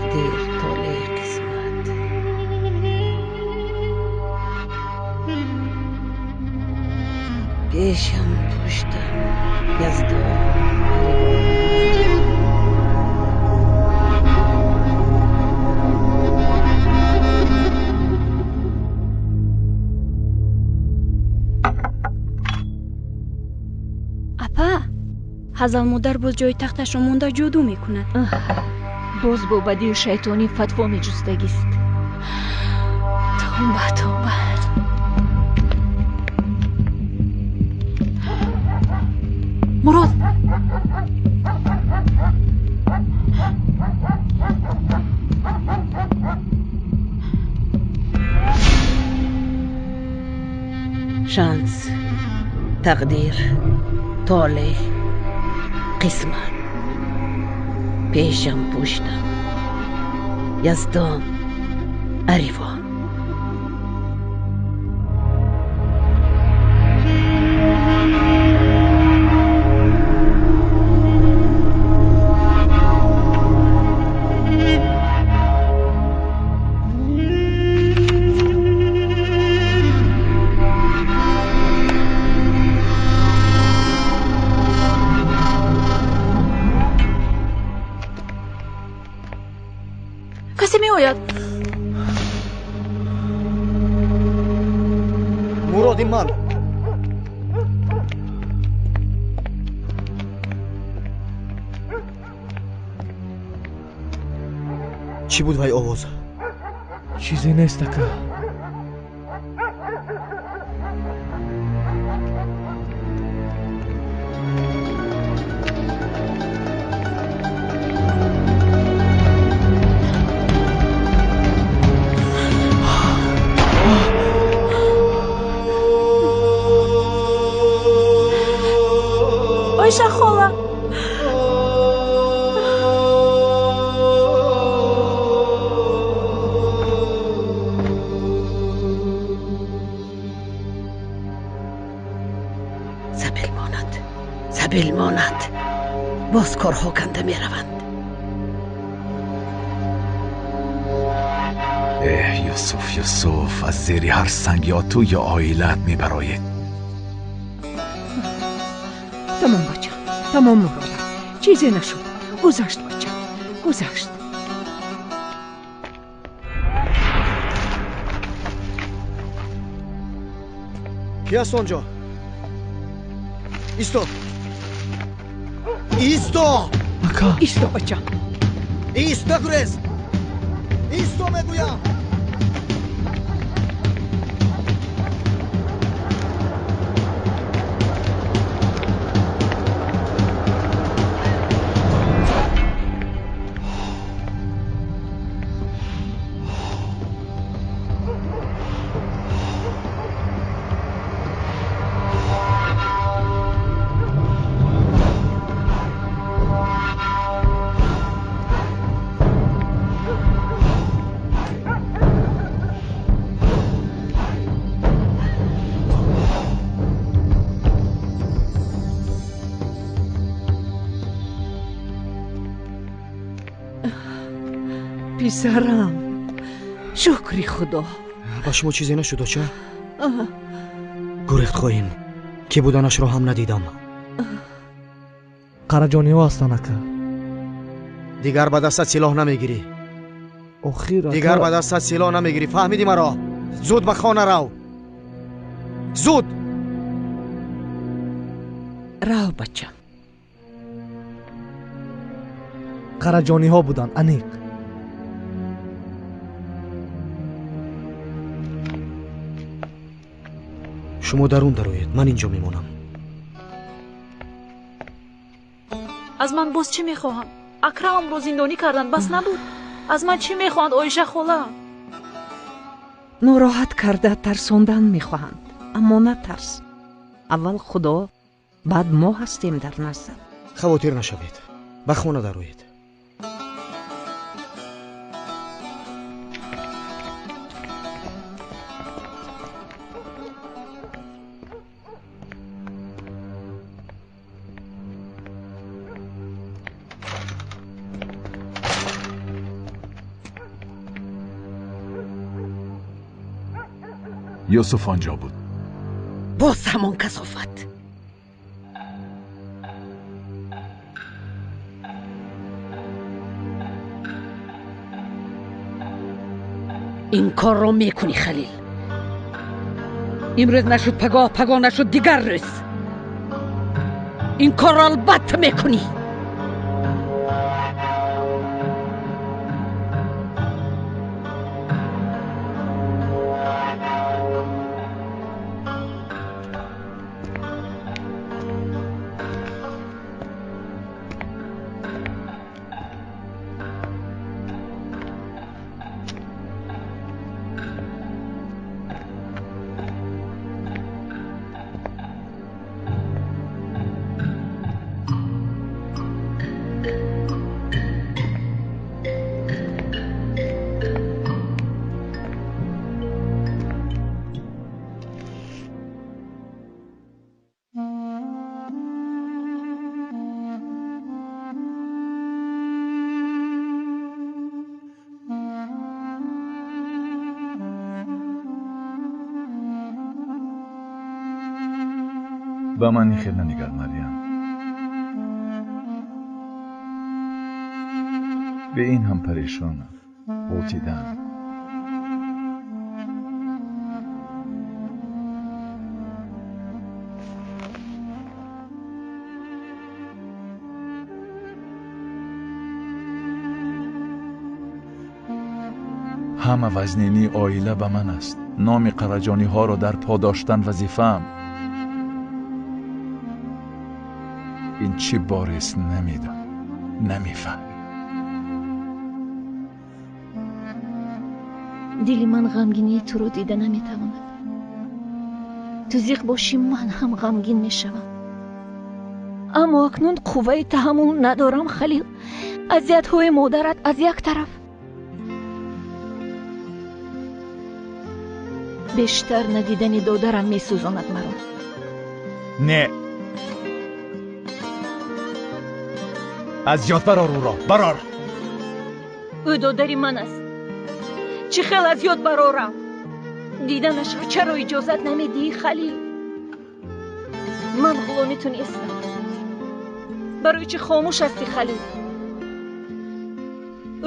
Тақдир, толеъ, қисмат. Пешам, пуштам, Яздон, Аривон. Апа, Ҳазалмодар боз ҷои тахташро монда ҷоду мекунад. Боз бо бадию шайтонӣ фатво меҷустагист. Тавба, тавба. Мурод! Шанс, тақдир, толеъ, қисмат. Пешам, пуштам, Яздон, Аривон. Касе меояд. Муроди ман. Чӣ буд вай овоз? Чизе нест, ака. Оиша хола. Сабил монад, сабил монад. Боз корҳо канда мераванд. Эҳ, Юсуф, Юсуф, аз зери ҳар санг ё ту ё оилаат мебароед. Тамом, бачам, тамом, Муродам. Чизе нашуд. Гузашт, бачам, гузашт. Ки аст он ҷо? Исто! Исто! Ака! Исто, бачам. Исто, гурез! Исто, мегӯям! Писарам, шукри Худо. Ба шумо чизе нашуд, оча? Гурехт хоин, ки буданашро ҳам надидам. Қараҷониҳо ҳастанд, ака. Дигар ба дастат силоҳ намегирӣ. Охир, ака. Дигар ба дастат силоҳ намегирӣ, фаҳмидӣ маро? Зуд ба хона рав. Зуд! Рав, бачам. Қараҷониҳо буданд, аниқ. Шумо дарун дароед, ман инҷо мемонам. Аз ман боз чӣ мехоҳанд? Акрамамро зиндонӣ карданд, бас набуд? Аз ман чӣ мехоҳанд, Оиша хола? Нороҳат карда тарсондан мехоҳанд, аммо натарс. Аввал Худо, баъд мо ҳастем дар наздат. Хавотир нашавед, ба хона дароед. Юсуф он ҷо буд. Боз ҳамон касофат. Ин корро мекунӣ, Халил. Имрӯз нашуд пагоҳ, пагоҳ нашуд дигар рӯз. Ин корро албатта мекунӣ. Ба ман хел нанигар, Марьям. Бе ин ҳам парешонам, ғӯтидаам. Ҳама вазнинии оила ба ман аст. Номи қараҷониҳоро дар по доштан вазифаам. Ин чӣ борест намедонам, намефаҳмӣ. Дили ман ғамгинии туро дида наметавонад. Ту зиқ бошӣ, ман ҳам ғамгин мешавам. Аммо акнун қувваи таҳаммул надорам, Халил. Азиятҳои модарат аз як тараф, бештар надидани додарам месӯзонад маро. Не, аз ёд барор ӯро, барор. Ӯ додари ман аст. Чӣ хел аз ёд барорам? Диданашро чаро иҷозат намедиҳӣ, Халил? Ман ғуломи ту нестам. Барои чӣ хомӯш ҳастӣ, Халил?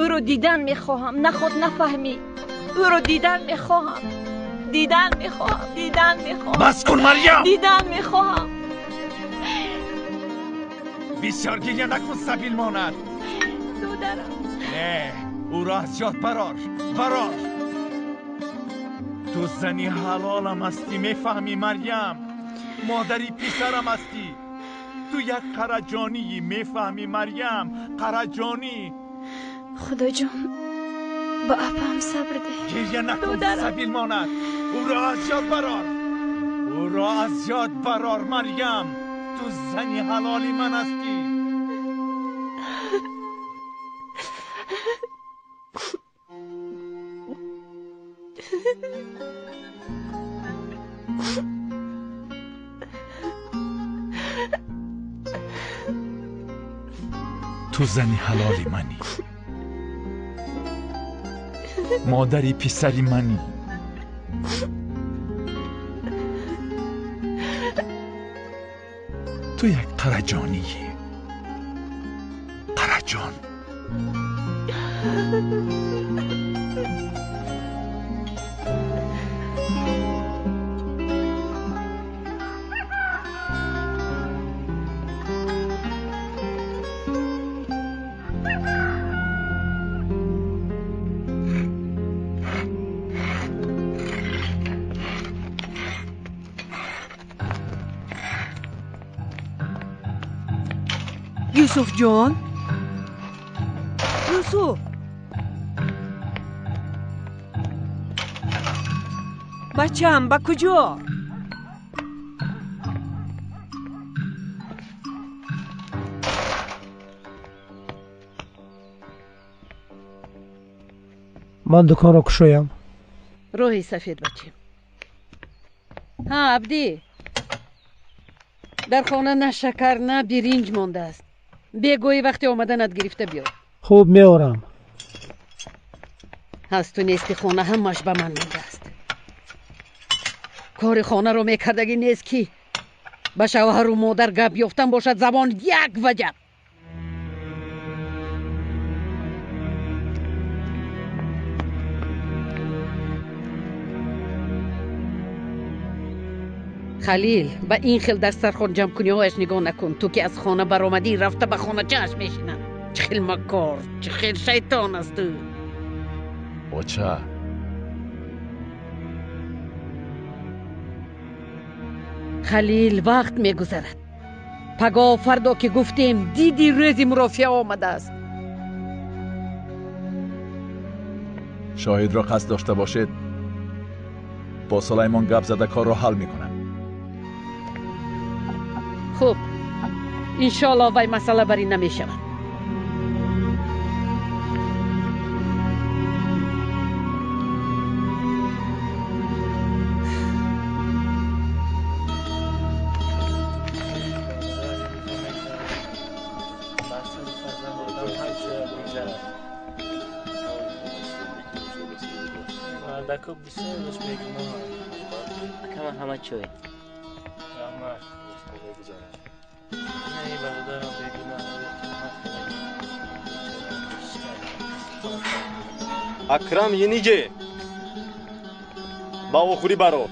Ӯро дидан мехоҳам. Наход нафаҳмӣ. Ӯро дидан мехоҳам. Дидан мехоҳам. Дидан мехоҳам. Бас кун, Марьям! Дидан мехоҳам. Бисёр гиря накун, сабил монад. Додарам. Не, ӯро аз ёд барор, барор. Ту зани ҳалолам ҳастӣ, мефаҳмӣ, Марьям? Модари писарам ҳастӣ. Ту як қараҷонии, мефаҳмӣ, Марьям? Қараҷонӣ. Худоҷон, ба апаам сабр деҳ. Гиря накун, сабил монад. Ӯро аз ёд барор. Ӯро аз ёд барор, Марьям. Ту зани ҳалоли ман ҳастӣ. Ту зани ҳалоли манӣ. Модари писари манӣ. Ту як қараҷонии. Қараҷон. Юсуфҷон, Юсуф, бачаам, ба куҷо? Ман дуконро кушоям. Роҳи сафед, бачем. Ҳа, Абдӣ, дар хона на шакар, на биринҷ мондааст. Бегоҳӣ вақти омаданат гирифта биёр. Хуб, меорам. Ҳасту нести хона ҳамаш ба ман мондааст. Кори хонаро мекардагӣ нест ки ба шавҳару модар гап ёфтан бошад, забон як ваҷаб. Халил, ба ин хел дастархон ҷамъкуниҳояш нигоҳ накун. Ту ки аз хона баромадӣ, рафта ба хоначааш мешинад. Чӣ хел макор, чӣ хел шайтон аст ӯ. Оча, Халил, вақт мегузарад. Пагоҳ фардо ки гуфтем, диди рӯзи мурофиа омадааст. Шоҳидро қасд дошта бошед, бо Сулаймон гап зада корро ҳал мекунам. Хуб, иншоаллоҳ вай масъала барӣ намешавад. Акрам Ениге, ба вохӯрӣ баро.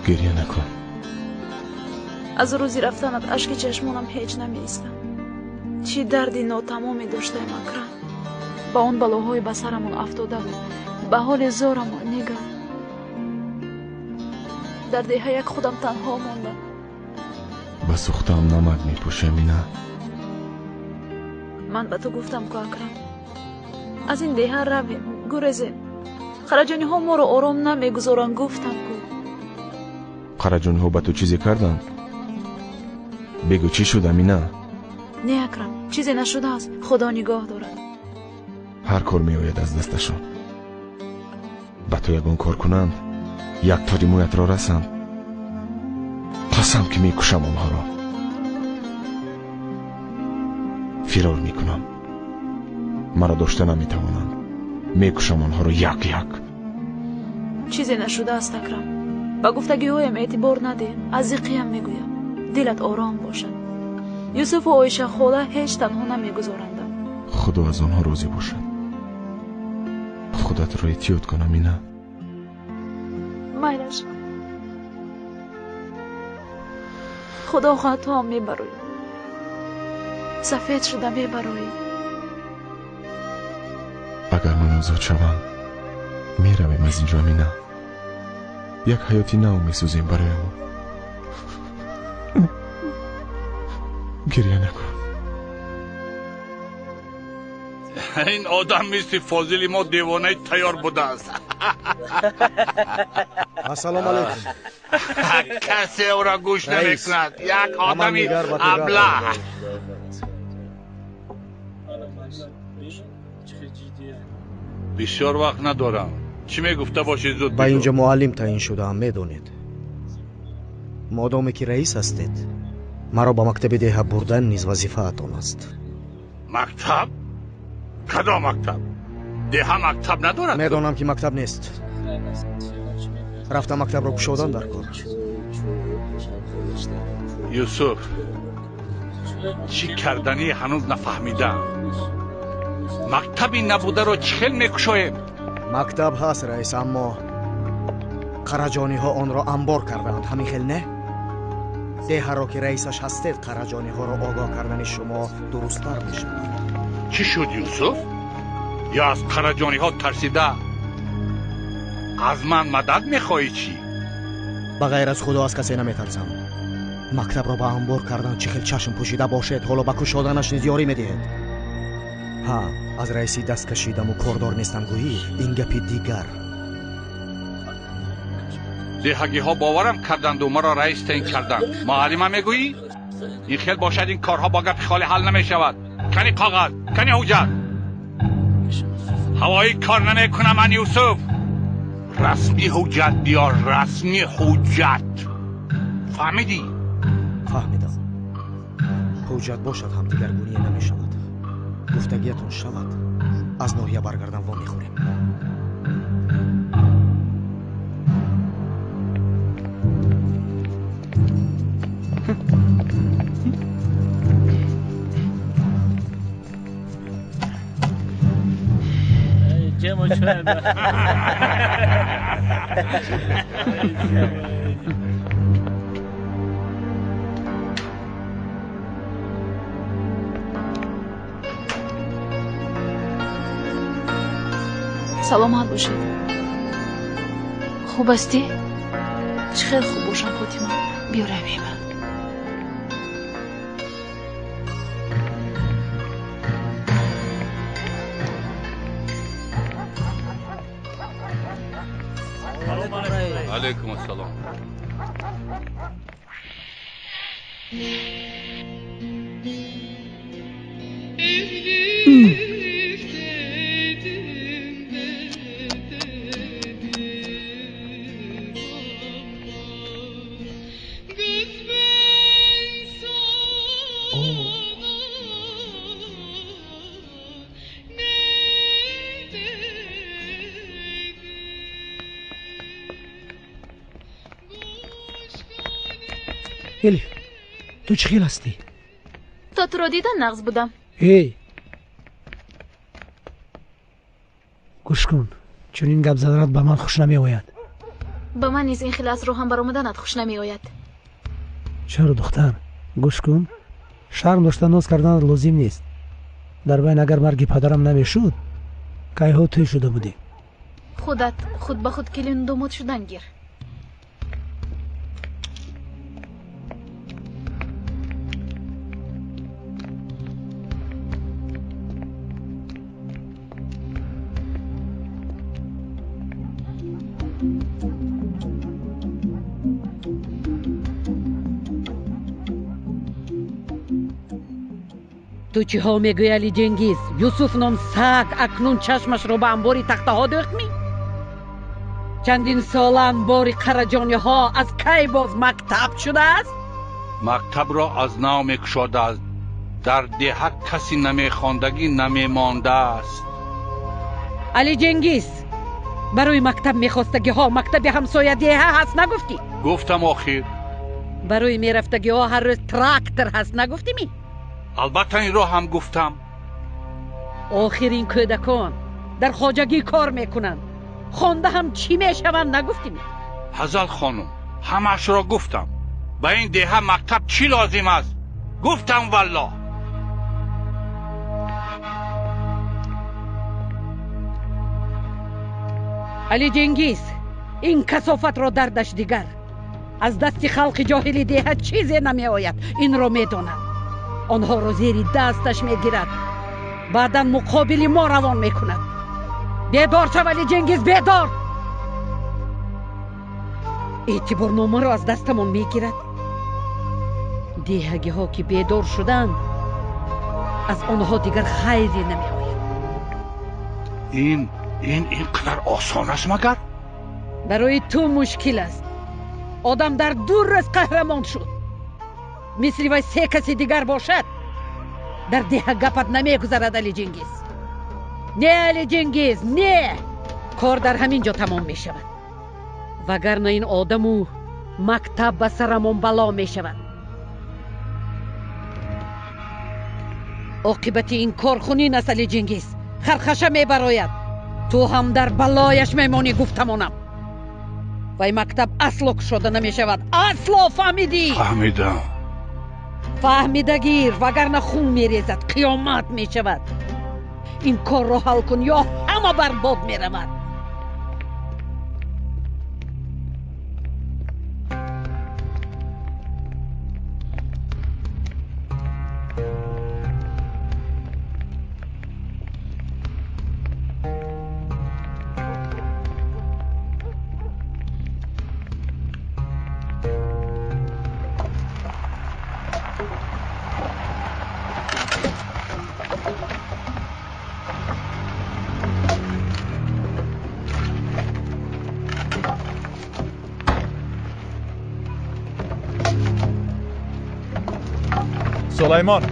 Гирья накун. Аз рӯзи рафтанат ашки чашмонам ҳеҷ намеистад. Чӣ дарди нотамоме доштаем, Акрам. Ба он балоҳои ба сарамон афтода буд, ба ҳоли зорамон нигар. Дар деҳа як худам танҳо мондам. Ба сӯхтаам намак мепӯшам, ина. Ман ба ту гуфтам ку, Акрам, аз ин деҳа равем, гурезем. Хараҷониҳо моро ором намегузоранд, гуфтам ку. Қараҷонҳо ба ту чизе карданд? Бигӯ, чӣ шуд, Амина? Не, Акрам, чизе нашудааст. Худо нигоҳ дорад. Ҳар кор меояд аз дасташон. Ба ту ягон кор кунанд, як тори мӯятро расанд, қасам ки мекушам онҳоро. Фирор мекунам. Маро дошта наметавонанд. Мекушам онҳоро як як. Чизе нашудааст, Акрам. Ба гуфтагиҳоям эътибор надеҳ, аз зиқиям мегӯям. Дилат ором бошад. Юсуфу Оиша хола ҳеҷ танҳо намегузорандам. Худо аз онҳо розӣ бошад. Худатро эҳтиёт кун, Амина. Майлаш. Худо хоҳад ту ҳам мебароӣ. Сафед шуда мебароӣ. Агар ман озод шавам, меравем аз инҷо, Амина. Як ҳаёти нав месозем бароямон. Гирья накун. Ин одам мисли фозили мо девонаи тайёр будааст. Ассалому алайкум. Касе ӯро гӯш намекунад. Як одами аблаҳ. Бисёр вақт надорам. Чӣ мегуфта бошед, зуд ба инҷо муаллим таъин шудаам, медонед. Модоме ки раис ҳастед, маро ба мактаби деҳа бурдан низ вазифаатон аст. Мактаб? Кадом мактаб? Деҳа мактаб надорад? Медонам ки мактаб нест. Рафта мактабро кушодан дар кор. Юсуф, чӣ карданӣ ҳанӯз нафаҳмидаам. Мактаби набударо чӣ хел мекушоем? Мактаб ҳаст, раис, аммо қараҷониҳо онро амбор кардаанд. Ҳамин хел не? Деҳаро ки раисаш ҳастед, қараҷониҳоро огоҳ кардани шумо дурусттар мешавад. Чӣ шуд, Юсуф? Ё аз қараҷониҳо тарсида аз ман мадад мехоҳӣ чӣ? Ба ғайр аз Худо аз касе наметарсам. Мактабро ба амбор кардан чӣ хел чашм пӯшида бошед, ҳоло ба кушоданаш низ ёрӣ медиҳед. Ҳа, аз раисӣ даст кашидаму кордор нестам гӯӣ, ин гапи дигар. Деҳагиҳо боварам карданду маро раис таъин карданд. Муаллима мегӯӣ? Ин хел бошад, ин корҳо бо гапи холӣ ҳал намешавад. Кани коғаз, кани ҳуҷҷат. Ҳавоӣ кор намекунам ман, Юсуф. Расмӣ ҳуҷҷат биёр, расмӣ ҳуҷҷат. Фаҳмидӣ? Фаҳмидам. Ҳуҷҷат бошад ҳам дигаргуние намешавад. Гуфтагиятон шавад, аз ноҳия баргардам во мехӯрем. Саломат бошед. Хуб ҳастӣ? Чӣ хел хуб бошам, Фотима? Биё равем. Алейкум ассалом. Элиф, ту чӣ хел ҳастӣ? То туро дидан нағз будам. Эй, гӯш кун, чунин гап заданат ба ман хуш намеояд. Ба ман низ ин хел аз роҳам баромаданат хуш намеояд. Чаро, духтар? Гӯш кун, шарм дошта ноз карданат лозим нест. Дар байн агар марги падарам намешуд, кайҳо тӯй шуда будӣ. Худат худ ба худ келину домод шудан гир. Ту чиҳо мегӯӣ, Али Ҷенгиз? Юсуф ном саг акнун чашмашро ба анбори тахтаҳо дӯхт-мӣ? Чандин сола анбори қараҷониҳо аз кай боз мактаб шудааст? Мактабро аз нав мекушодааст. Дар деҳа каси намехондагӣ намемондааст. Али Ҷенгиз, барои мактаб мехостагиҳо мактаби ҳамсоя деҳа ҳаст нагуфтӣ? Гуфтам охир. Барои мерафтагиҳо ҳар рӯз трактор ҳаст нагуфтимӣ? Албатта инро ҳам гуфтам. Охир ин кӯдакон дар хоҷагӣ кор мекунанд. Хонда ҳам чӣ мешаванд нагуфтимӣ? Ҳазал хонум, ҳамаашро гуфтам. Ба ин деҳа мактаб чӣ лозим аст? Гуфтам валлоҳ. Али Ҷенгиз, ин касофатро дардаш дигар. Аз дасти халқи ҷоҳили деҳа чизе намеояд, инро медонам. Онҳоро зери дасташ мегирад, баъдан муқобили мо равон мекунад. Бедор шав, Али Ҷенгиз, бедор! Эътиборномаро аз дастамон мегирад. Деҳагиҳо ки бедор шуданд, аз онҳо дигар хайре намеояд. Ин ин қадар осон аст магар? Барои ту мушкил аст. Одам дар ду рӯз қаҳрамон шуд. Мисли вай се каси дигар бошад, дар деҳа гапат намегузарад, Али Ҷенгиз. Не, Али Ҷенгиз, не! Кор дар ҳамин ҷо тамом мешавад. Вагарна ин одаму мактаб ба сарамон бало мешавад. Оқибати ин кор хунин аст, Али Ҷенгиз. Хархаша мебарояд. Ту ҳам дар балояш мемонӣ, гуфтамонам. Вай мактаб асло кушода намешавад. Асло, фаҳмидӣ? Фаҳмидам. Фаҳмидагир, вагарна хун мерезад, қиёмат мешавад. Ин корро ҳал кун ё ҳама барбод меравад. Сулаймон!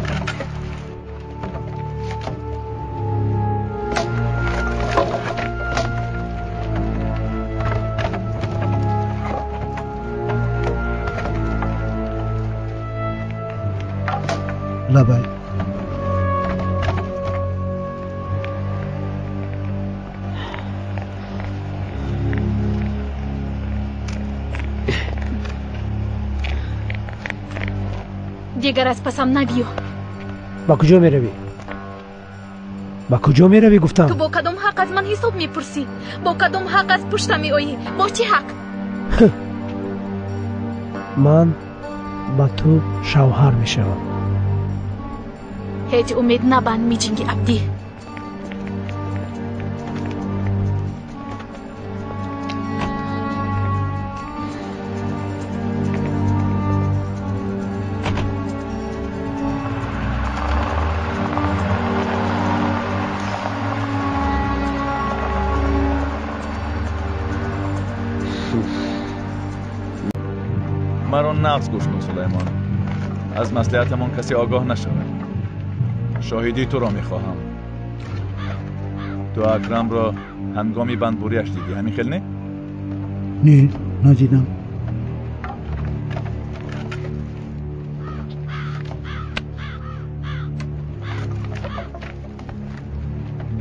Лабай. Дигар аз пасам набиё. Ба куҷо меравӣ? Ба куҷо меравӣ гуфтам? Ту бо кадом ҳақ аз ман ҳисоб мепурсӣ? Бо кадом ҳақ аз пушта меоӣ? Бо чӣ ҳақ? Ман ба ту шавҳар мешавам. Ҳеҷ умед набанд, миҷинги Абдӣ. Маро нағз гӯш кун, Сулаймон. Аз маслиҳатамон касе огоҳ нашавад. Шоҳидии туро мехоҳам. Ту Акрамро ҳангоми бандбуриаш дидӣ, ҳамин хел не? Не, надидам.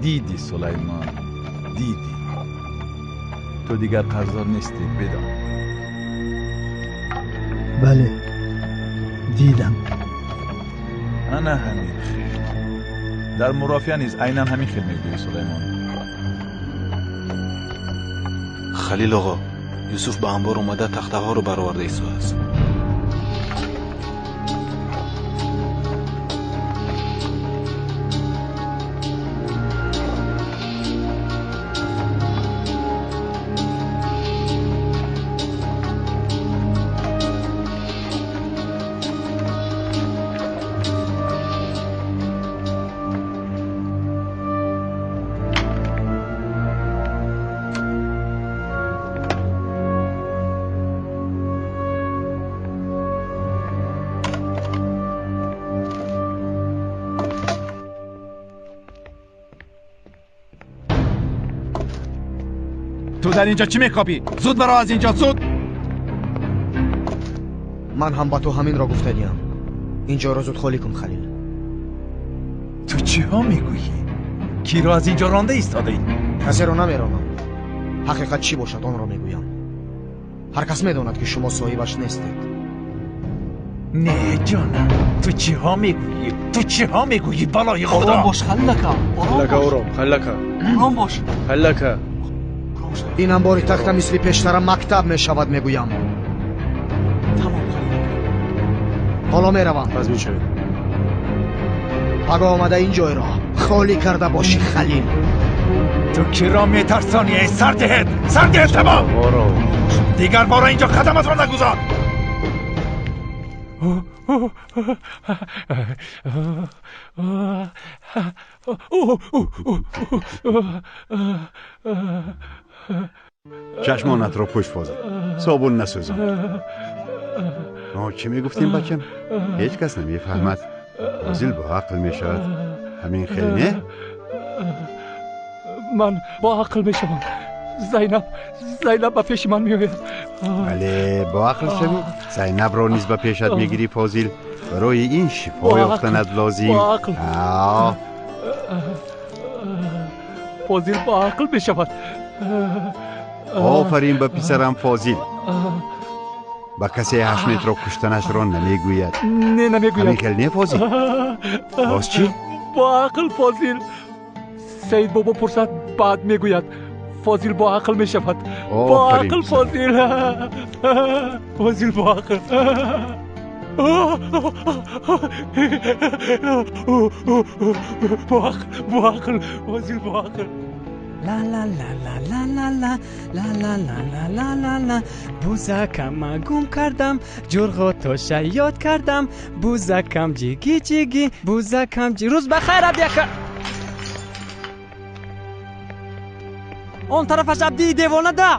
Дидӣ, Сулаймон, дидӣ. Ту дигар қарздор нестӣ, бидон. Бале, дидам. Ана ҳамин хел. Дар мурофиа низ айнан ҳамин хел мегӯӣ, Сулаймон. Халил оғо, Юсуф ба анбор омада тахтаҳоро бароварда истодааст. Ту дар инҷо чӣ мекобӣ? Зуд баро аз инҷо, зуд! Ман ҳам ба ту ҳаминро гуфтадиям. Инҷоро зуд холӣ кун, Халил. Ту чиҳо мегӯӣ? Киро аз инҷо ронда истодаӣ? Касеро намеронам. Ҳақиқат чӣ бошад, онро мегӯям. Ҳар кас медонад, ки шумо соҳибаш нестед. Не, ҷонам, ту чиҳо мегӯӣ? Ту чиҳо мегӯӣ, балои худо? Ором бош, Халил ака. Халил ака, ором, Халил ака. Ором бош. Халил ака. Ин анбори тахта мисли пештара мактаб мешавад, мегӯям. Тамом, Халил ака. Ҳоло меравам. Пас мешавед. Паго омада ин ҷойро холӣ карда бошӣ, Халил. Ту киро метарсонӣ, эй сардиҳед? Сардиҳед, тамом! Ором. Дигар бора инҷо қадаматро нагузор. Чашмонатро пӯш, Фозил, собун насӯзон. Мо чӣ мегуфтем, бачам? Ҳеҷ кас намефаҳмад. Фозил бо ақл мешавад. Ҳамин хел не? Ман бо ақл мешавам. Зайнаб, Зайнаб ба пеши ман меояд. Бале, бо ақл шавӣ, Зайнабро низ ба пешат мегирӣ, Фозил. Барои ин шифо ёфтанат лозим. Бо ақл. Фозил бо ақл мешавад. Офарин ба писарам Фозил. Ба касе Ҳашметро куштанашро намегӯяд. Не, намегӯяд. Ҳамин хел не, Фозил? Боз чӣ? Бо ақл, Фозил. Саид бобо пурсад, баъд мегӯяд. Фозил бо ақл мешавад. Бо ақл, Фозил. Фозил бо ақл. Бо ақл, бо ақл, Фозил бо ақл. Ла ла ла ла ла ла ла ла ла ла ла ла ла ла. Бузакама гум кардам, ҷурғотоша ёд кардам. Бузакам ҷиги ҷиги, бузакам ҷи. Рӯз бахайр, Абдиака. Он тарафаш Абдии девона да.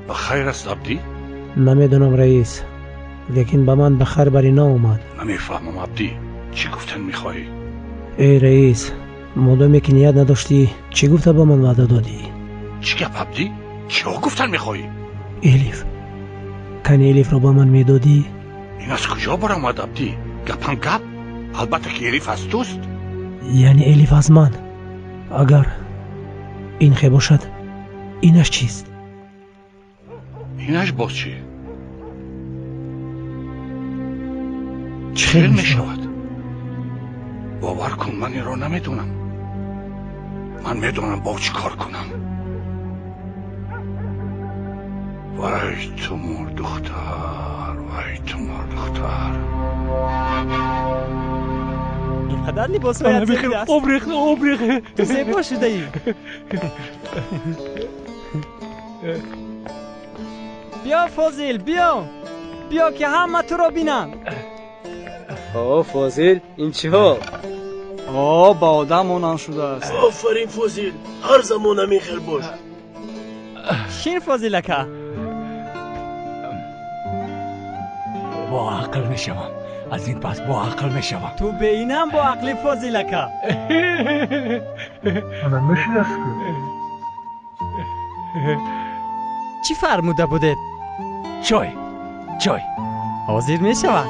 Ба хайр аст, Абдӣ? Намедонам, раис, лекин ба ман ба хайр барӣ наомад. Намефаҳмам, Абдӣ, чӣ гуфтан мехоҳӣ? Эй раис, модоме ки ният надоштӣ, чӣ гуфта ба ман ваъда додӣ? Чӣ гап, Абдӣ? Чиҳо гуфтан мехоҳӣ? Элиф, кани Элифро ба ман медодӣ? Ин аз куҷо баромад, Абдӣ? Гапам гап? Албатта ки Элиф аз туст. Яъне Элиф аз ман? Агар ин хе бошад, инаш чист? Инаш боз чӣ? Чӣ хел мешавад? Бовар кун, ман инро намедонам. Ман медонам бо чӣ кор кунам. Вай ту мурдухтар, вай ту мурдухтар. Инқадар либосҳоят зебо аст. Обрех, обрех. Ту зебо шудаӣ. Биё, Фозил, биё. Биё ки ҳама туро бинанд. О, Фозил, ин чӣ ҳол? О, ба одам монанд шудааст. Офарин, Фозил, ҳар замон ҳамин хел бош. Шин, Фозил ака. Бо ақл мешавам. Аз ин пас бо ақл мешавам. Ту беинам бо ақли, Фозил ака. Чӣ фармуда будед? Чой, чой. Ҳозир мешавад.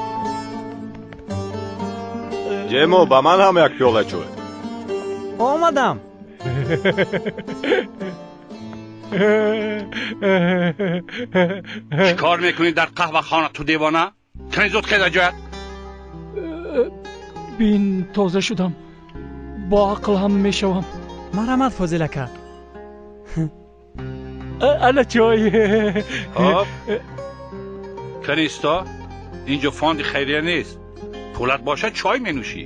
Ҷемо, ба ман ҳам як пиёла чой. Омадам. Чӣ кор мекунӣ дар қаҳвахона, ту девона? Кани зуд хез аз ҷоят. Бин, тоза шудам, бо ақл ҳам мешавам. Марҳамат, Фозил ака. Ана чой. Хоб, канисто, инҷо фонди хайрия нест. Пулат бошад, чой менӯшӣ.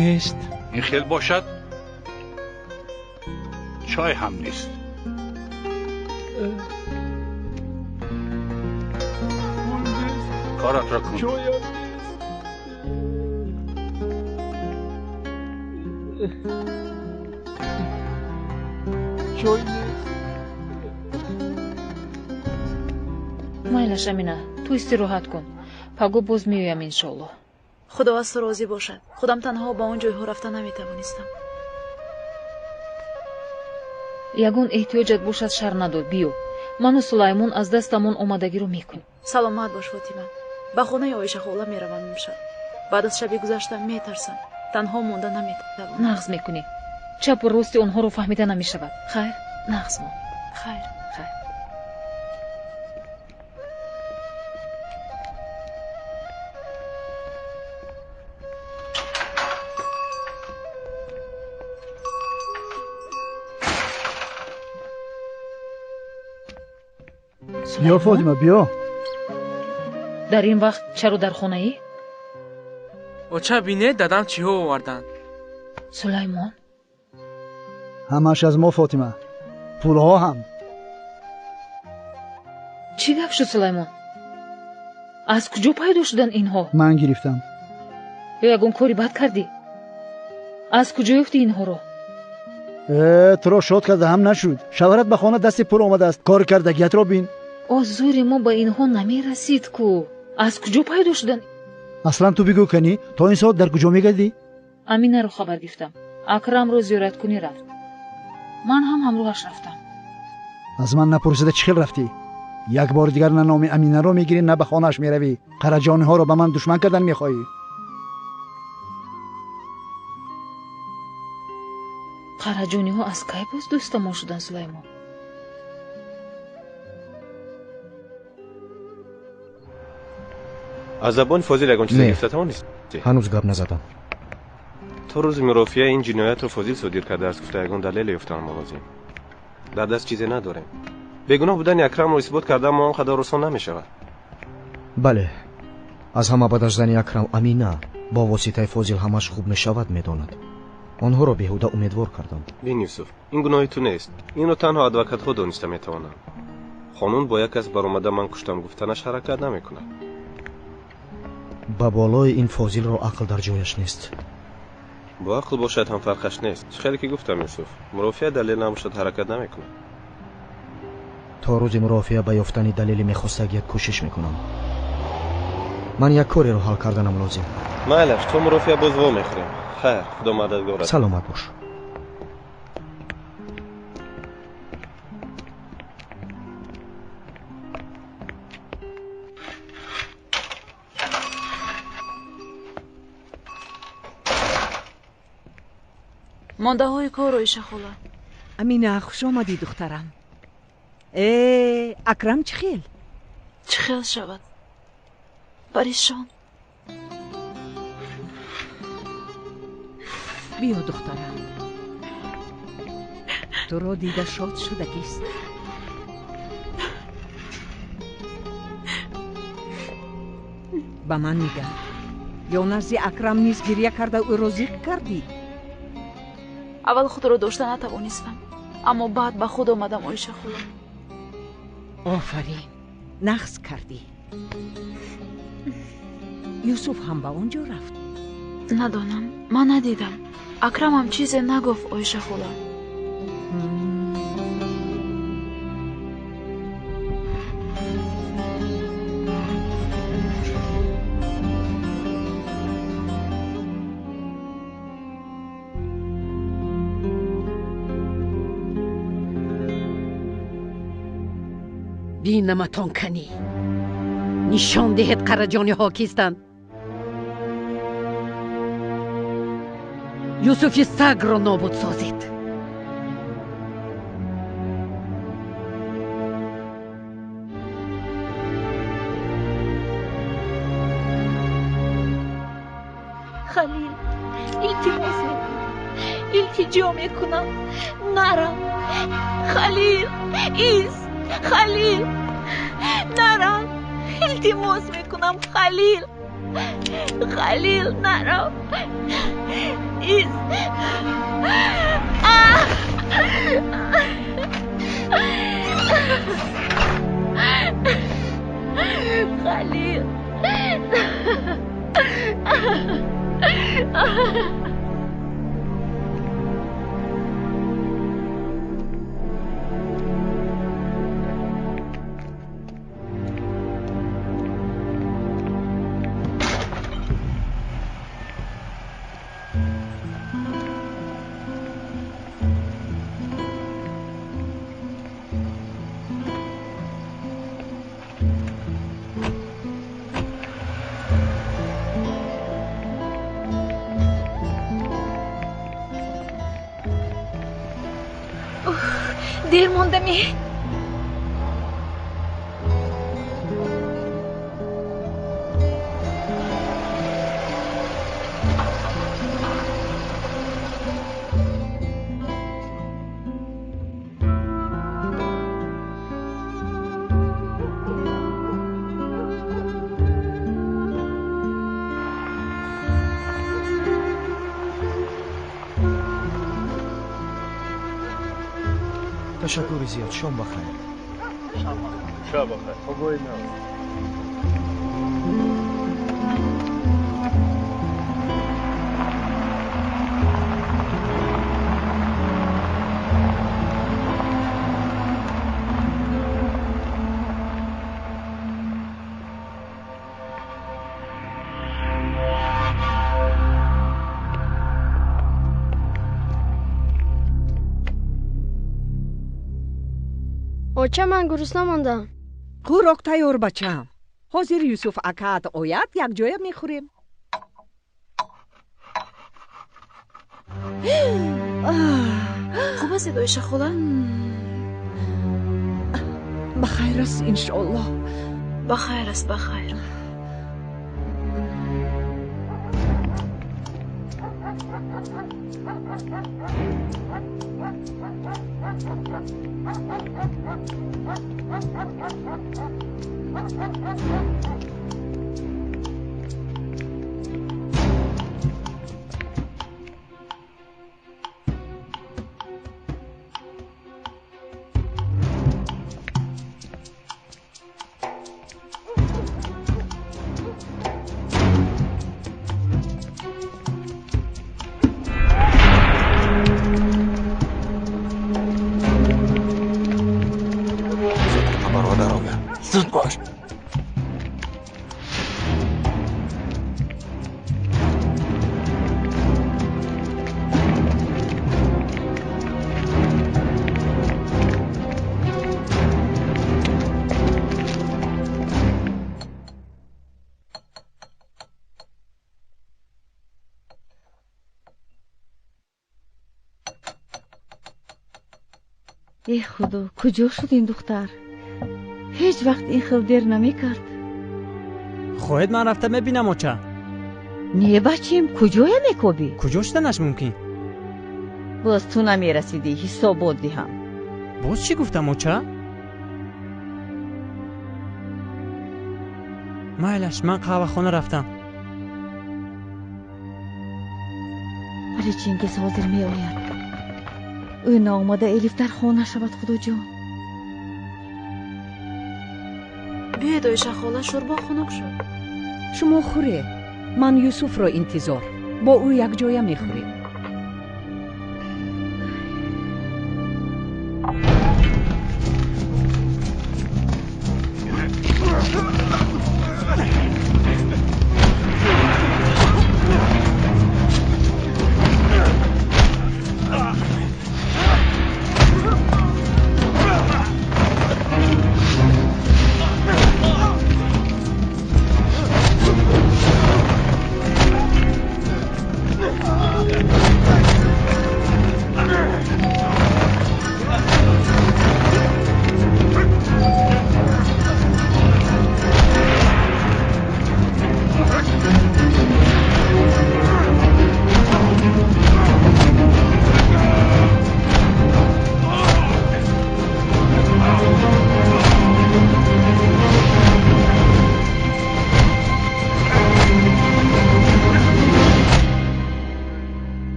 Нест. Ин хел бошад, чой ҳам нест. Коратро кун. Чойам нест. Чой нест. Майлаш, Амина, ту истироҳат кун. Паго боз меоям, иншоаллоҳ. Худо аз ту розӣ бошад. Худам танҳо ба он ҷойҳо рафта наметавонистам. Ягон эҳтиёҷат бошад, шар надор, биё. Ману Сулаймон аз дастамон омадагиро мекунем. Саломат бош, Фотима. Ба хонаи Оиша хола меравам имшаб. Баъд аз шаби гузашта метарсам. Танҳо монда наметавонам. Нағз мекунӣ. Чапу рости онҳоро фаҳмида намешавад. Хайр, нағз мон. Хайр. Хайр. Биё, Фотима, биё. Дар ин вақт чаро дар хонаӣ? Оча, бине, дадам чиҳо оварданд. Сулаймон, ҳамааш аз мо, Фотима. Пулҳо ҳам. Чӣ гап шуд, Сулаймон? Аз куҷо пайдо шуданд инҳо? Ман гирифтам. Ё ягон кори бад кардӣ? Аз куҷо ёфтӣ инҳоро? Туро шод карда ҳам нашуд. Шавҳарат ба хона дасти пур омадааст. Кор кардагиятро бин. О, зӯри мо ба инҳо намерасид ку. Аз куҷо пайдо шуданд? Аслан ту бигӯ, канӣ, то ин соат дар куҷо мегардӣ? Аминаро хабар гирифтам. Акрамро зиёраткунӣ рафт. Ман ҳам ҳамроҳаш рафтам. Аз ман напурсида чӣ хел рафтӣ? Як бори дигар на номи Аминаро мегирӣ, на ба хонааш меравӣ. Қараҷониҳоро ба ман душман кардан мехоҳӣ. Қараҷониҳо аз кай боз дӯстамон шуданд, Сулаймон? Аз забони Фозил ягон чизе Не. гирифта тавонистӣ? Ҳанӯз гап назадам. То рӯзи мурофиа ин ҷиноятро Фозил содир кардааст гуфта, ягон далеле ёфтан мо лозим. Дар даст чизе надорем. Бегуноҳ будани Акрамро исбот кардан он қадар осон намешавад. Бале, аз ҳама бадаш зани Акрам Амина бо воситаи Фозил ҳамаш хуб мешавад медонад. Онҳоро беҳуда умедвор кардам. Бин Юсуф, ин гуноҳи ту нест. Инро танҳо адвокатҳо дониста метавонанд. Қонун бо як кас баромада ман куштам гуфтанаш ҳаракат намекунад. Ба болои ин Фозилро ақл дар ҷояш нест. Бо ақл бошад ҳам фарқаш нест. Чӣ хеле ки гуфтам Юсуф, мурофиа далел набошад ҳаракат намекунад. То рӯзи мурофиа ба ёфтани далели мехостагият кӯшиш мекунам. Ман як кореро ҳал карданам лозим. Майлаш, то мурофиа боз во мехӯрем. Хайр, худо мададгорат. Саломат бош. Мондаҳои кор, Оиша хола. Амина, хуш омадӣ, духтарам. Акрам чӣ хел? Чӣ хел шавад? Паришон. Биё, духтарам. Туро дида шод шудагист. Ба ман нигар. Ё назди Акрам низ гирья карда ӯро зиқ кардӣ? Аввал худро дошта натавонистам, аммо баъд ба худ омадам, Оиша хола. Офарин, нағз кардӣ. Юсуф ҳам ба он ҷо рафт? Надонам, ман надидам. Акрамам чизе нагуфт, Оиша хола. Бинаматон канӣ. Нишон диҳед қараҷониҳо кистанд. Юсуфи сагро нобуд созед. Халил, илтимос мекунам, илтиҷо мекунам, нарав. Халил, ис, Халил, нарав. Илтимос мекунам, Халил, Халил, нарав. Ис. Халил. Дер мондами. Ташаккури зиёд, шом бахайр. Шаб бахайр. Хубои нав. Оча, ман гурусна мондам. Хӯрок тайёр, бачам. Ҳозир Юсуф акаат ояд, якҷоя мехӯрем. Хуб ҳастед, Оиша хола? Ба хайр аст, иншоаллоҳ. Ба хайр аст, ба хайр. Зуд бош. Э худо, куҷо шуд ин духтар? Ҳеҷ вақт ин хел дер намекард. Хоҳед ман рафта мебинам, оча? Не, бачим, куҷоя мекобӣ? Куҷо шуданаш мумкин? Боз ту намерасидӣ, ҳисобот диҳам. Боз чӣ гуфтам, оча? Майлаш, ман қаҳвахона рафтам. Вале Чингиз ҳозир меояд. Ӯ наомада Элиф дар хона шавад, худоҷон. Биёед, Оиша хола, шӯрбо хунук шуд. Шумо хӯред, ман Юсуфро интизор. Бо ӯ якҷоя мехӯрем.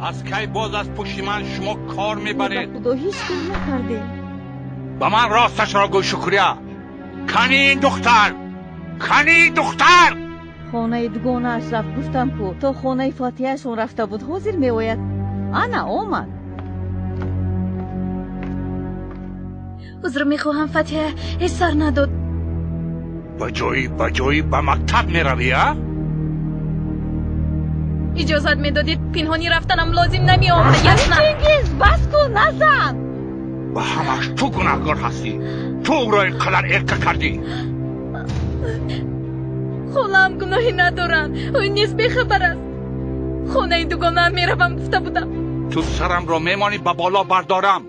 Аз кай боз аз пушти ман шумо кор мебаред? Худо, ҳеҷ кор накардем. Ба ман росташро гӯй, Шукрия. Кани ин духтар? Кани ин духтар? Хонаи дугонааш рафт, гуфтам ку то хонаи Фотиҳаашон рафта буд, ҳозир меояд. Ана омад. Узр мехоҳам, Фатиҳа, ҳеҷ сар надод. Ба ҷои ба мактаб меравӣ, а? Иҷозат медодед, пинҳонӣ рафтанам лозим намеомад, ясна? Чингиз, бас кун, назан! Ба ҳамаш ту гунаҳкор ҳастӣ. Ту ӯро ин қадар эрка кардӣ. Холаам гуноҳе надоранд, ӯ низ бехабар аст. Хонаи дугонаам меравам гуфта будам. Ту сарамро мемонӣ ба боло бардорам.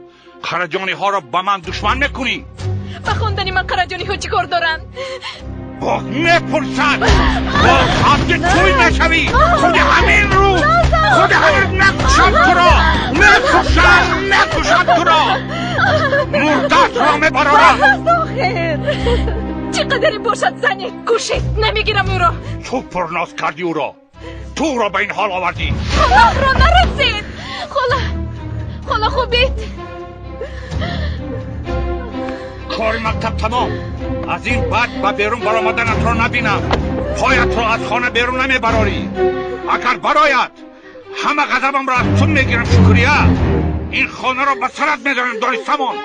Қараҷониҳоро ба ман душман мекунӣ. Ба хондани ман қараҷониҳо чӣ кор доранд? Боз мепурсад, боз абди туй мешавӣ. Худи ҳамин рӯз, худи ҳамин мекушам туро, мекушам, мекушам туро. Мурдатро мебарорам. Чӣ қадаре бошад зане, кушед, намегирам ӯро. Ту пурноз кардӣ ӯро, ту ӯро ба ин ҳол овардӣ. Холаамро нарасед. Хола, хола хубед. Кори мактаб тамом. Аз ин баъд ба берун баромаданатро набинам. Поятро аз хона берун намебарорӣ. Агар барояд, ҳама ғазабамро аз ту мегирам, Шукрия. Ин хонаро ба сарат медорам, донистамон.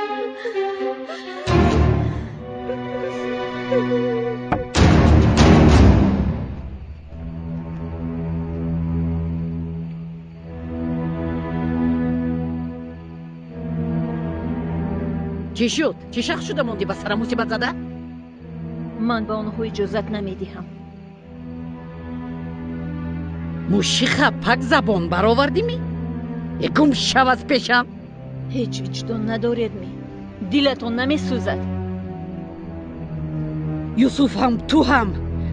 Чӣ шуд? Чӣ шахс шуда мондӣ ба сарам мусибат зада? Ман ба онҳо иҷозат намедиҳам. Мушиха пак забон баровардӣ-мӣ? Гум шав аз пешам. Ҳеҷ виҷдон надоред ми? Дилатон намесӯзад? Юсуф ҳам, ту ҳам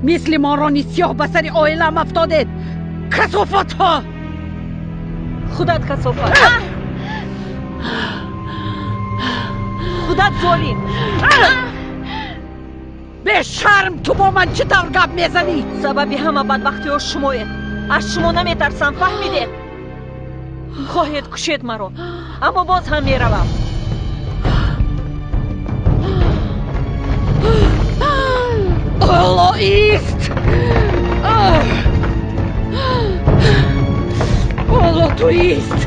мисли морони сиёҳ ба сари оилаам афтодед. Касофатҳо! Худат касофат, худат золим. Бешарм, ту бо ман чӣ тавр гап мезанӣ? Сабаби ҳама бадбахтиҳо шумоед. Аз шумо наметарсам, фаҳмидед? Хоҳед кушед маро, аммо боз ҳам меравам. Олло ист! Олло ту ист!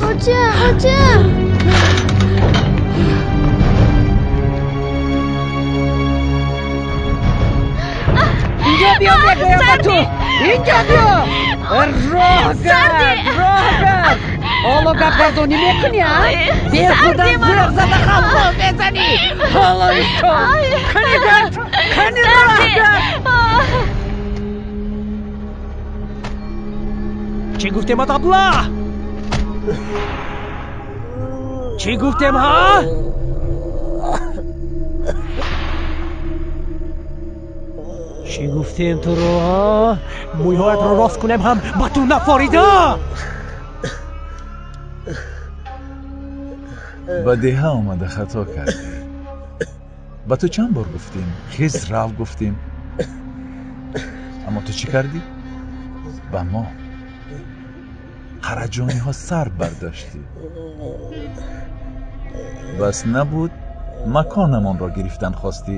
Оча, оча! Инҷо биё, мегӯям ба ту! Инҷо биё! Роҳ гард, роҳ гард! Ҳоло гапгардонӣ мекунӣ, а? Бехуда зӯр зада халқо мезанӣ! Ҳоло исто! Кани гард! Кани роҳ гард! Чӣ гуфтем, абла? Чӣ гуфтем, ҳа? Чӣ гуфтем туро, ҳа? Мӯйҳоятро рост кунем ҳам ба ту нафорида! Ба деҳа омада хато кардӣ. Ба ту чанд бор гуфтем, хез рав гуфтем. Аммо ту чӣ кардӣ? Ба мо қараҷониҳо сар бардоштӣ. Бас набуд, маконамонро гирифтан хостӣ.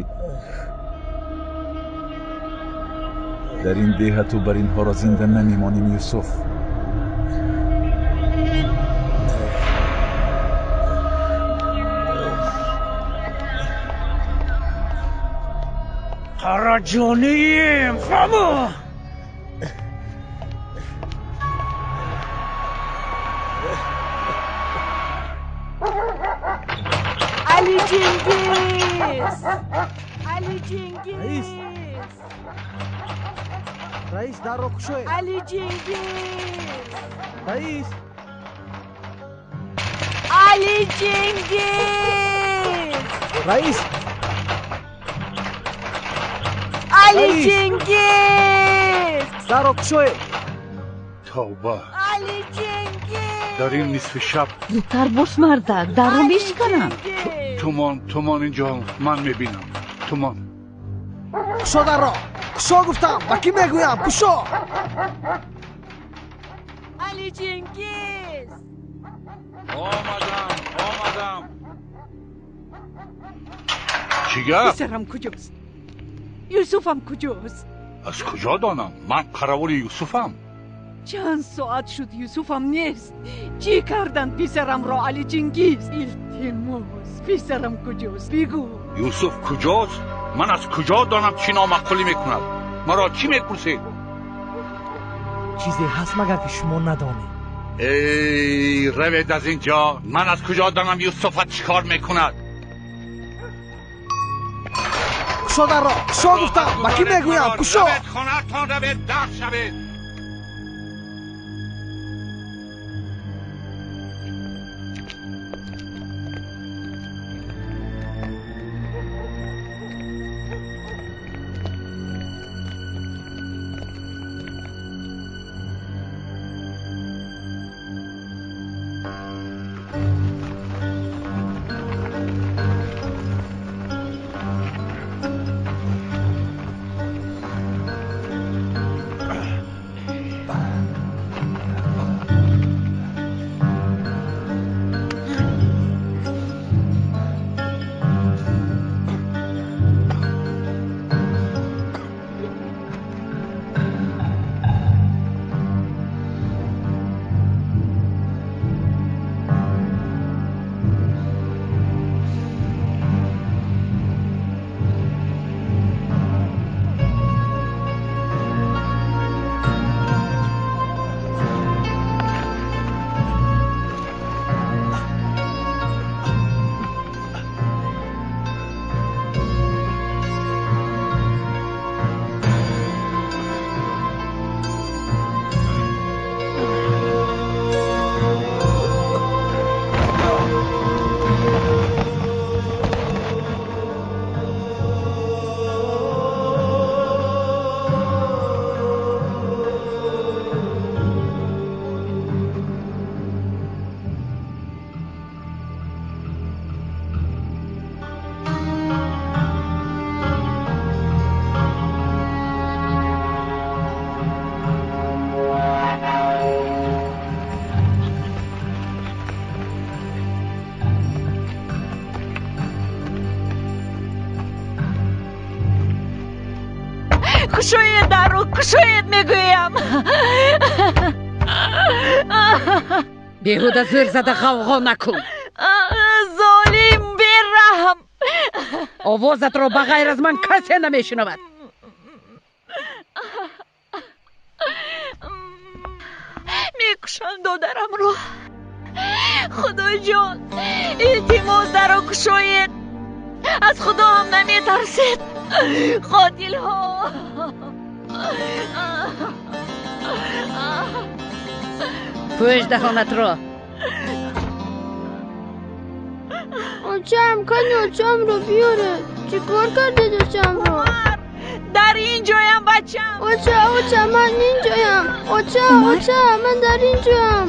Дар ин деҳа ту бар инҳоро зинда намемонем, Юсуф. Қараҷонием, фаҳмо! Али Чингиз! Али Чингиз! Раис, дарро кушоед! Али Чингиз! Раис! Али Чингиз! Раис! Али Чингиз! Дарро кушоед! Тавба! Али Чингиз! Дар ин нисфи шаб зудтар бош, мардак, дарро мешиканам. Тумон, тумон, инҷо ман мебинам. Тумон. Кушо дарро! Кушо гуфтам! Ба кӣ мегӯям? Кушо! Али Чингиз! Омадам, омадам. Чӣ гап? Писарам куҷост? Юсуфам куҷост? Аз куҷо донам? Ман қаравули Юсуфам. Чанд соат шуд, Юсуфам нест. Чӣ карданд писарамро, Али Чингиз? Илтимос, писарам куҷост? Бигӯ. Юсуф куҷост? Ман аз куҷо донам чӣ номаъқулӣ мекунад? Маро чӣ мепурсед? Чизе ҳаст магар ки шумо надонед? Эй, равед аз инҷо! Ман аз куҷо донам Юсуфат чӣ кор мекунад? Кушо дарро! Кушо гуфтам! Ба кӣ мегӯям? Кушо! Равед хонаатон, равед, дар шавед! Кушоед дарро, кушоед мегӯям. Беҳуда зӯр зада ғавғо накун. Золим, бераҳм. Овозатро ба ғайр аз ман касе намешунавад. Мекушам додарамро. Худоҷон, илтимос дарро кушоед. Аз Худо ҳам наметарсед. Қотилҳо. Пӯш даҳонатро. Очам, кани очамро биёред. Чӣ кор кардед очамро? Умар, дар ин ҷоям бачам. Оча, оча, ман ин ҷоям. Оча, оча, ман дар ин ҷоям.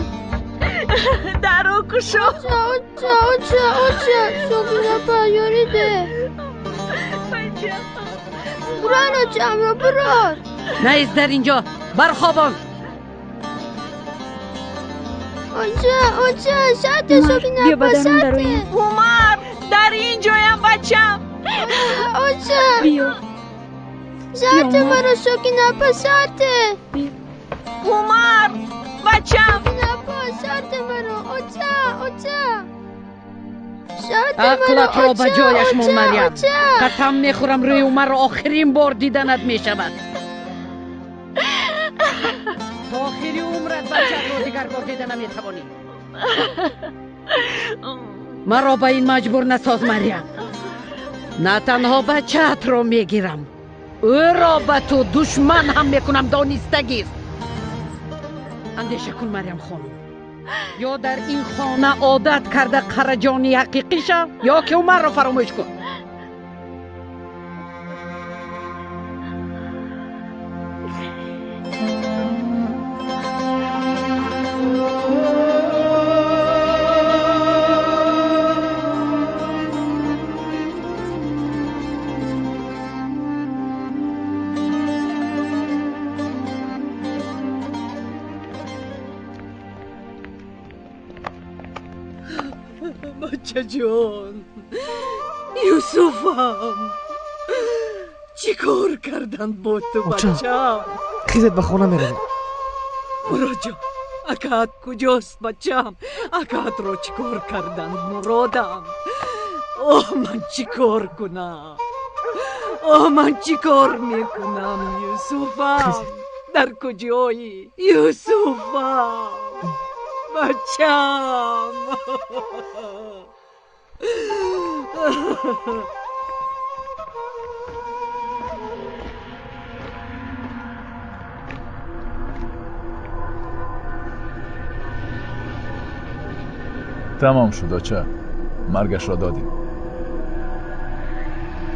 Дарро кушо. Оча, оча, оча, оча, Сокинапа, ёрӣ деҳ. Бачам. Бурар очамро, бурар. Наист дар ин ҷо, бархобон. Оча, оча, шарте, Сокинапа, шарте. Умар, дар ин ҷоям бачам. Оча. Биё. Шарте маро, Сокинапа, шарте. Умар, бачам. Сокинапа, шарте маро, оча, оча. Шарте маро, Ақлатро ба оча, ҷояш мон, оча, Марьям. оча. Қасам мехӯрам, рӯи Умарро охирин бор диданат мешавад. То охири умрат бачаатро дигар бор дида наметавонӣ. Маро ба ин маҷбур насоз, Марьям. На танҳо бачаатро мегирам, ӯро ба ту душман ҳам мекунам, донистагир. Андеша кун, Марьям хонум. Ё дар ин хона одат карда қараҷони ҳақиқӣ шав, ё ки Умарро фаромӯш кун. Бачаҷон, Юсуфам, чӣ кор карданд бо ту, Оча. бачам? Хизет, ба хона меравем. Муроҷон, акаат куҷост, бачам? Акаатро чӣ кор карданд, Муродам? Оҳ, ман чӣ кор кунам? Оҳ, ман чӣ кор мекунам, Юсуфам? Дар куҷоӣ, Юсуфам? Бачам. Тамом шуд, оча. Маргашро додем.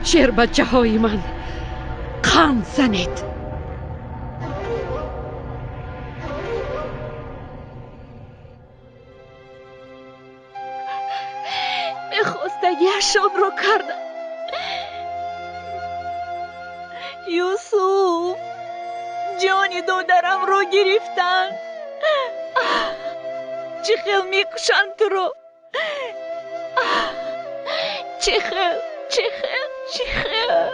Шербачаҳои ман, қанд занед. Мехостагиашонро кардам. Юсуф, ҷони додарамро гирифтанд. Чӣ хел мекушанд туро? Чӣ хел, чӣ хел, чӣ хел?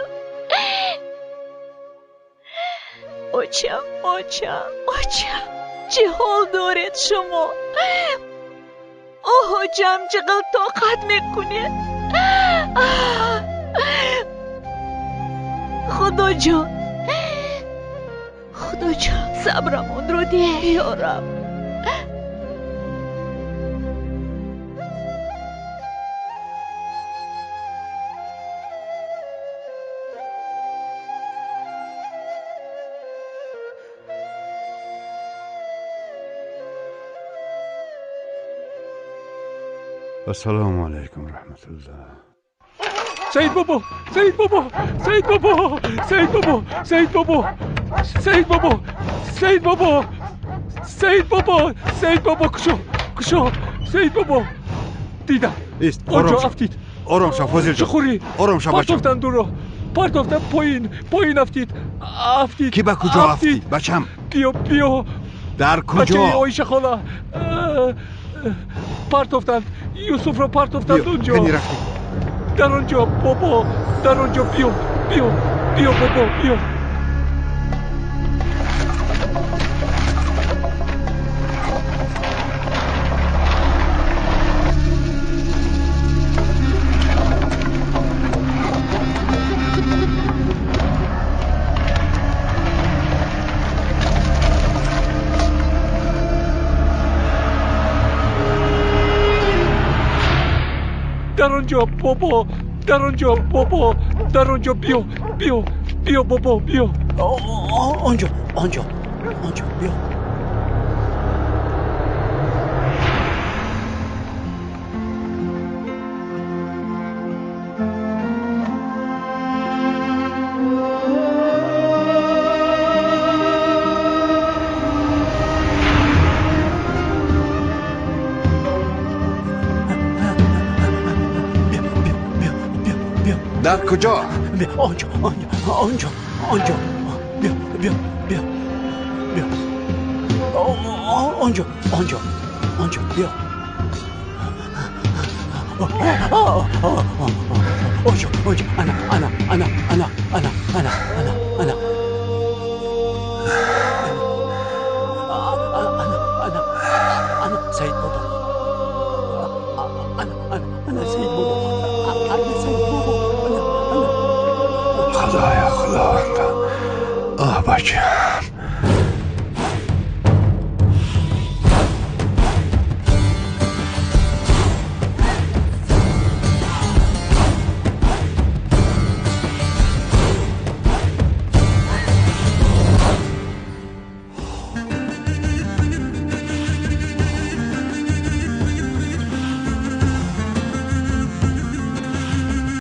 Очам, очам, очам, чӣ ҳол доред шумо? Оҳ, очам, чӣ хел тоқат мекунед? Худоҷон, Худоҷон, сабрамонро деҳ, ё Раб. Ассалому алайкум раҳматуллоҳ. Саид бобо, Саид бобо, Саид бобо, Саид бобо, Саид бобо, Саид бобо, Саид бобо, Саид бобо, Саид бобо, кушо, кушо, Саид бобо. Дидам. Ист, Он ором ҷо шав. афтид. Ором шав, Фозилҷон. Чӣ хӯрӣ? Ором шав, бачам. Партофтанд ӯро. Партофтанд поин, поин афтид. Афтид. Ки ба куҷо афтид, бачам? Биё, биё. Дар куҷо? Бачаи Оиша хола. Партофтанд. Юсуфро партофтанд Биё, он ҷо. кани рафтем. Дар он ҷо, бобо, дар он ҷо, биё, биё, биё, бобо, биё. он ҷо бобо, дар он ҷо бобо, дар он ҷо. Биё, биё, биё бобо, биё. Он ҷо, он ҷо, он ҷо, биё. Дар куҷо? Он ҷо, он ҷо, он ҷо, он ҷо, биё, биё, биё, биё, он ҷо, он ҷо, он ҷо, биё, он ҷо, он ҷо, ана, ана, ана, ана, ана, ана, ана, ана, ана, ана, ана, Саид бобо, ана, ана, ана, Саид бобо, ана, Саид бобо. Худоё, худованда, оҳ, бачам.